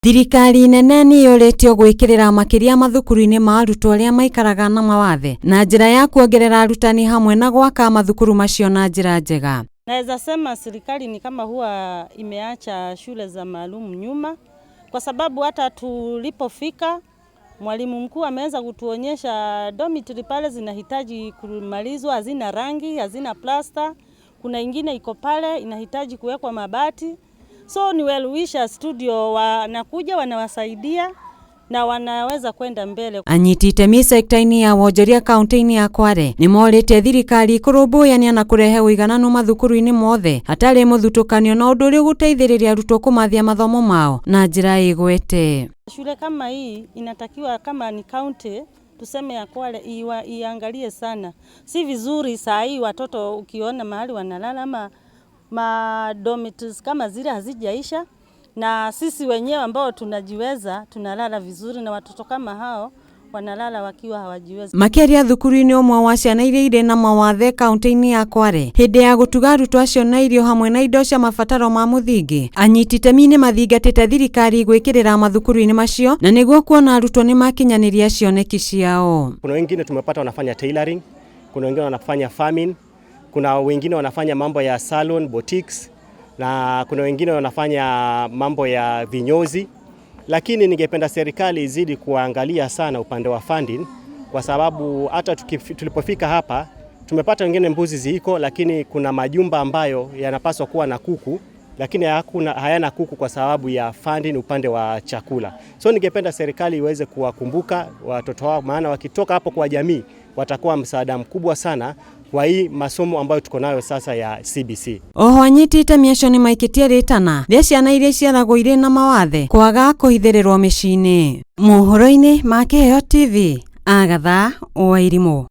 Thirikari nene nĩ yũrĩtio gwĩkĩrĩra makĩria mathukuru-inĩ ma arutwo arĩa maikaraga na mawathe na njĩra ya kuongerera arutani hamwe na gwaka mathukuru macio na njĩra njega. Naweza sema serikali ni kama huwa imeacha shule za maalum nyuma, kwa sababu hata tulipofika mwalimu mkuu ameweza kutuonyesha dormitory pale zinahitaji kumalizwa, hazina rangi, hazina plasta. Kuna ingine iko pale inahitaji kuwekwa mabati. So ni well wisher studio wanakuja wanawasaidia na wanaweza kwenda mbele. Anyiti itemi sekta-inĩ ya wonjoria kaunti-inĩ ya Kwale nĩ morĩtie thirikari kũrũmbũyania na kũrehe ũigananu mathukuru-inĩ mothe hatarĩ mũthutũkanio na ũndũ ũrĩa ũgũteithĩrĩria arutwo kũmathia mathomo mao na njĩra ĩgwete. Shule kama hii inatakiwa kama ni county tuseme ya Kwale iangalie sana. Si vizuri saa hii watoto ukiona mahali wanalala ama ma dormitories kama zile hazijaisha, na sisi wenyewe ambao tunajiweza tunalala vizuri, na watoto kama hao wanalala wakiwa hawajiwezi. Makĩaria thukuru-inĩ ũmwe wa ciana iria irĩ na mawathe kaunti-inĩ ya Kwale hĩndĩ ya gũtuga arutwo acio na irio hamwe na indo cia mabataro ma mũthingi, anyiti itemi nĩ mathingatĩte thirikari gwĩkĩrĩra mathukuru-inĩ macio na nĩguo kuona arutwo nĩ makinyanĩria cioneki ciao. Kuna wengine tumepata wanafanya tailoring, kuna wengine wanafanya farming, kuna wengine wanafanya mambo ya salon, boutiques na kuna wengine wanafanya mambo ya vinyozi, lakini ningependa serikali izidi kuangalia sana upande wa funding, kwa sababu hata tulipofika hapa tumepata wengine mbuzi ziko, lakini kuna majumba ambayo yanapaswa kuwa na kuku lakini hakuna, hayana kuku kwa sababu ya funding upande wa chakula. So ningependa serikali iweze kuwakumbuka watoto wao, maana wakitoka hapo kwa jamii watakuwa msaada mkubwa sana kwa hii masomo ambayo tuko nayo sasa ya CBC. Oho anyiti itemi acio nĩ maikĩtie rĩtana rĩa ciana iria iciaragwo irĩ na mawathe kwaga kũhithĩrĩrwo mĩciĩ-inĩ. Mohoro-inĩ ma Kĩheo TV, Agatha Wairimũ.